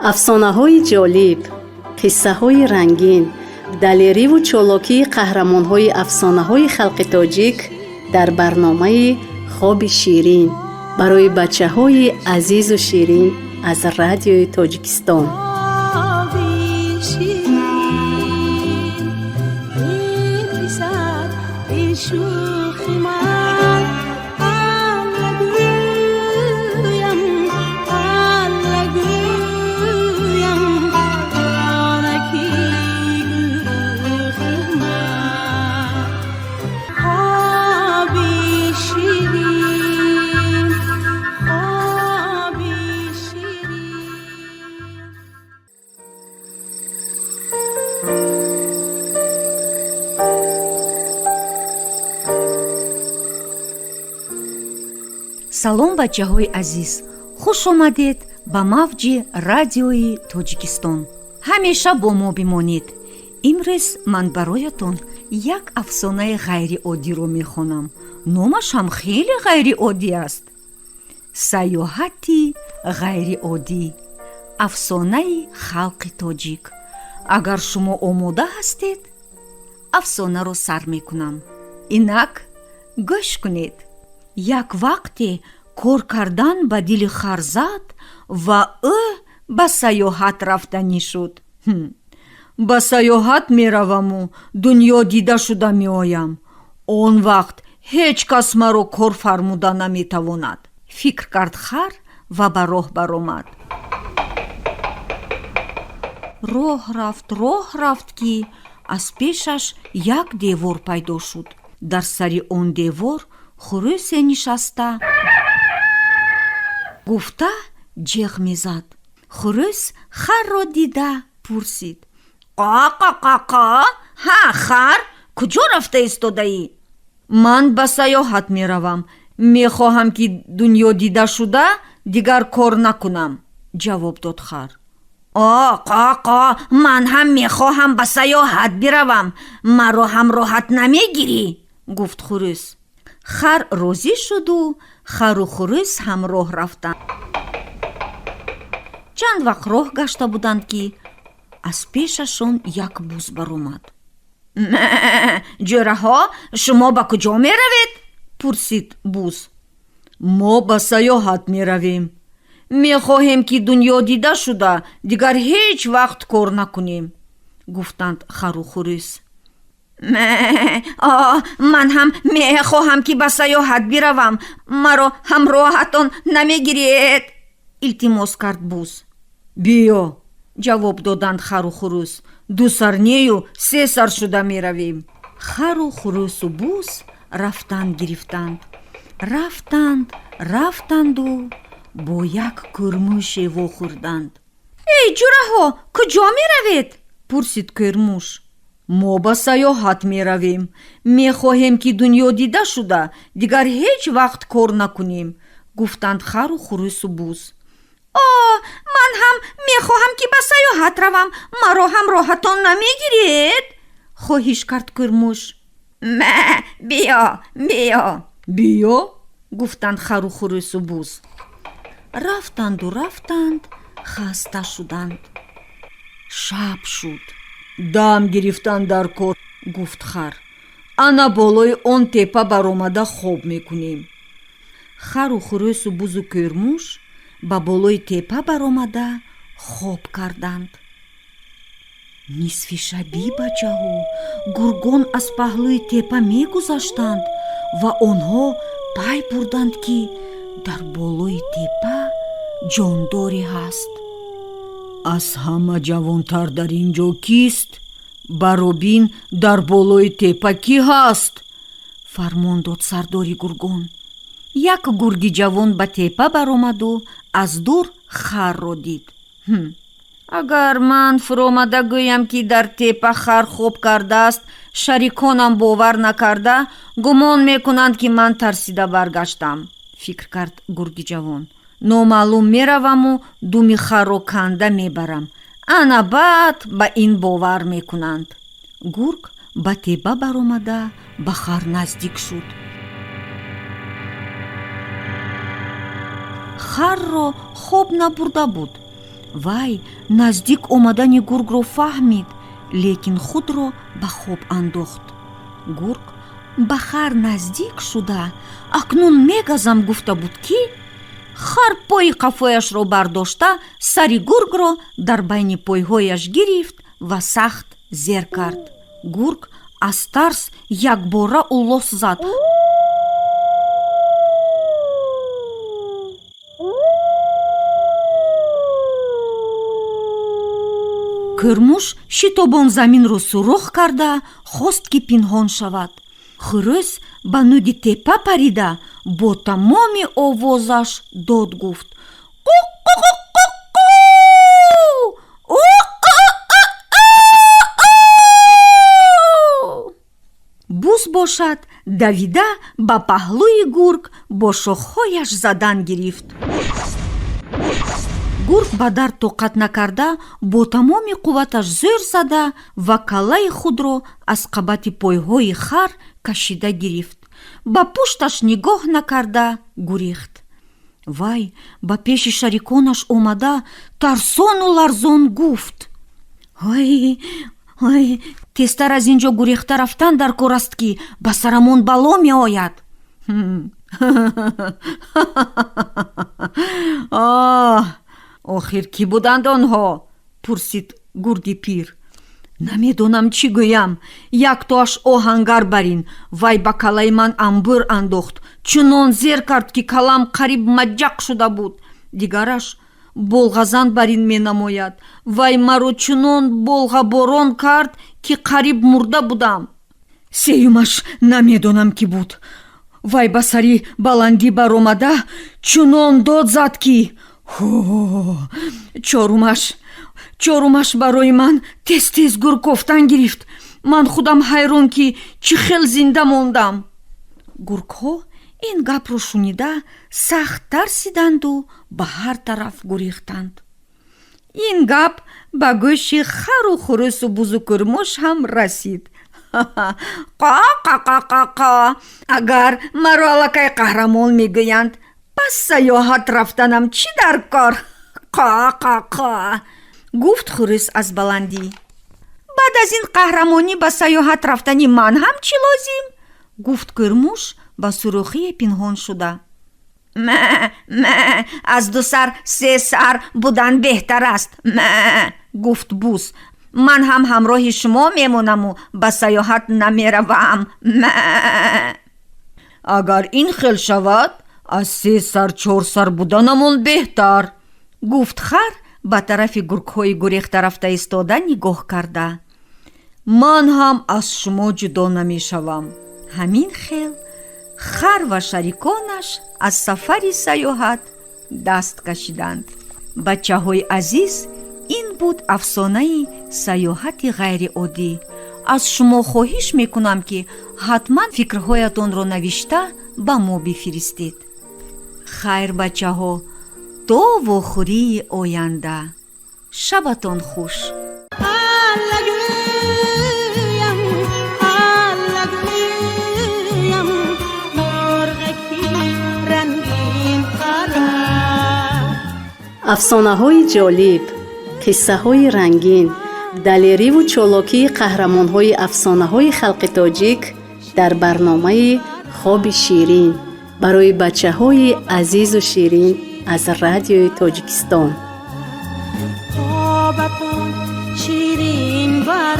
Афсонаҳои ҷолиб, қиссаҳои рангин, далериву чолокии қаҳрамонҳои афсонаҳои халқи тоҷик дар барномаи «Хоби ширин» барои бачаҳои азизу ширин аз Радиои Тоҷикистон. Хоби ширин, эй писар, эй шӯхи ман, Алла гӯям, Алла гӯям, ҷонаки гулрухи ман. Хоби ширин, хоби ширин. Салом, бачаҳои азиз, хуш омадед ба мавҷи Радиои Тоҷикистон. Ҳамеша бо мо бимонед. Имрӯз ман бароятон як афсонаи ғайриоддиро мехонам. Номаш ҳам хеле ғайриоддӣ аст: «Саёҳати ғайриоддӣ», афсонаи халқи тоҷик. Агар шумо омода ҳастед, афсонаро сар мекунам. Инак гӯш кунед. Як вақте кор кардан ба дили хар зад ва ӯ ба саёҳат рафтанӣ шуд. Ба саёҳат мераваму дунё дида шуда меоям. Он вақт ҳеҷ кас маро кор фармуда наметавонад, фикр кард хар ва ба роҳ баромад. Роҳ рафт, роҳ рафт, ки аз пешаш як девор пайдо шуд. Дар сари он девор хурӯсе нишаста, гуфта ҷеғ мезад. Хурӯс харро дида пурсид: «Қа-қа-қа-қа, ҳа, хар, куҷо рафта истодаӣ?» «Ман ба саёҳат меравам. Мехоҳам, ки дунё дида шуда дигар кор накунам», ҷавоб дод хар. «О, қа-қа, ман ҳам мехоҳам ба саёҳат биравам. Маро ҳамроҳат намегирӣ?» гуфт хурӯс. Хар розӣ шуду хару хурӯс ҳамроҳ рафтанд. Чанд вақт роҳ гашта буданд, ки аз пешашон як буз баромад. «Мэ, ҷӯраҳо, шумо ба куҷо меравед?» пурсид буз. «Мо ба саёҳат меравем. Мехоҳем, ки дунё дида шуда дигар ҳеҷ вақт кор накунем», гуфтанд хару хурӯс. «Мэ, о, ман ҳам мехоҳам, ки ба саёҳат биравам. Маро ҳамроҳатон намегиред?» илтимос кард буз. «Биё», ҷавоб доданд хару хурӯс. «Ду сар нею, се сар шуда меравем». Хару хурӯсу буз рафтан гирифтанд. Рафтанд, рафтанду бо як кӯрмӯше вохӯрданд. «Эй, ҷураҳо, куҷо меравед?» пурсид кӯрмӯш. «Мо ба саёҳат меравем. Мехоҳем, ки дунё дида шуда дигар ҳеҷ вақт кор накунем», гуфтанд хару хурӯсу буз. «О, ман ҳам мехоҳам, ки ба саёҳат равам. Маро ҳамроҳатон намегиред?» хоҳиш кард кӯрмӯш. «Мэ, биё, биё, биё», гуфтанд хару хурӯсу буз. Рафтанду рафтанд, хаста шуданд. Шаб шуд. «Дам гирифтан дар кор», гуфт хар. «Ана болои он тепа баромада хоб мекунем». Хару хурӯсу бузу кӯрмӯш ба болои тепа баромада хоб карданд. Нисфи шабӣ, бачаҳо, гургон аз паҳлӯи тепа мегузаштанд ва онҳо пай бурданд, ки дар болои тепа ҷондоре ҳаст. «Аз ҳама ҷавонтар дар ин ҷо кист? Баробин, дар болои тепа кӣ ҳаст?» фармон дод сардори гургон. Як гурги ҷавон ба тепа баромаду аз дур харро дид. «Агар ман фуромада гӯям, ки дар тепа хар хоб кардааст, шариконам бовар накарда гумон мекунанд, ки ман тарсида баргаштам», фикр кард гурги ҷавон. «Номаълум мераваму думи харро канда мебарам. Ана баъд ба ин бовар мекунанд». Гург ба тепа баромада ба хар наздик шуд. Харро хоб набурда буд. Вай наздик омадани гургро фаҳмид, лекин худро ба хоб андохт. Гург ба хар наздик шуда, акнун мегазам гуфта буд, ки хар пои қафояшро бардошта, сари гургро дар байни пойҳояш гирифт ва сахт зер кард. Гург аз тарс якбора улос зад. Кӯрмуш шитобон заминро сурох карда, хост, ки пинҳон шавад. Хурӯс ба нуги тепа парида, бо тамоми овозаш дод гуфт: Қуққуқуққу! Буз бошад, давида ба паҳлӯи гург бо шохҳояш задан гирифт. Гург ба дард тоқат накарда, бо тамоми қувваташ зӯр зада ва каллаи худро аз қабати пойҳои хар кашида гирифт, ба пушташ нигоҳ накарда гурехт. Вай ба пеши шариконаш омада, тарсону ларзон гуфт: Ой, ой, тезтар аз ин ҷо гурехта рафтан дар кор аст, ки ба сарамон бало меояд. Оҳ, охир кӣ буданд онҳо? Пурсид гурги пир. Намедонам, чӣ гӯям. Яктоаш оҳангар барин. Вай ба каллаи ман амбӯр андохт, чунон зер кард, ки каллам қариб маҷҷақ шуда буд. Дигараш болғазан барин менамояд. Вай маро чунон болғаборон кард, ки қариб мурда будам. Сеюмаш намедонам, кӣ буд. Вай ба сари баландӣ баромада, чунон дод зад, ки ҳо. Чорумаш барои ман тез тез гур кофтан гирифт. Ман худам ҳайрон, ки чӣ хел зинда мондам. Гургҳо ин гапро шунида, сахт тарсиданду ба ҳар тараф гурехтанд. Ин гап ба гӯши хару хурӯсу бузу кӯрмуш ҳам расид. Қа-қа-қа-қа-қа! Агар маро аллакай қаҳрамон мегӯянд, пас саёҳат рафтанам чӣ дар кор? Қа-қа-қа, гуфт хурӯс аз баландӣ. Баъд аз ин қаҳрамонӣ ба саёҳат рафтани ман ҳам чӣ лозим? Гуфт кӯрмуш ба сурохие пинҳон шуда. Мә, мә, аз ду сар се сар будан беҳтар аст, мә, гуфт буз. Ман ҳам ҳамроҳи шумо мемонаму ба саёҳат намеравам, мә. Агар ин хел шавад, аз се сар чор сар буданамон беҳтар, гуфт хар, ба тарафи гургҳои гурехта рафта истода нигоҳ карда. Ман ҳам аз шумо ҷудо намешавам. Ҳамин хел хар ва шариконаш аз сафари саёҳат даст кашиданд. Бачаҳои азиз, ин буд афсонаи саёҳати ғайриоддӣ. Аз шумо хоҳиш мекунам, ки ҳатман фикрҳоятонро навишта ба мо бифиристед. Хайр, бачаҳо, то вохӯрии оянда. Шабатон хуш. Аллагӯям, аллагӯям, мурғаки рангин парад. Афсонаҳои ҷолиб, қиссаҳои рангин, далериву чолокии қаҳрамонҳои афсонаҳои халқи тоҷик дар барномаи Хоби ширин барои бачаҳои азизу ширин аз Радиои Тоҷикистон. Хобатон ширин барад.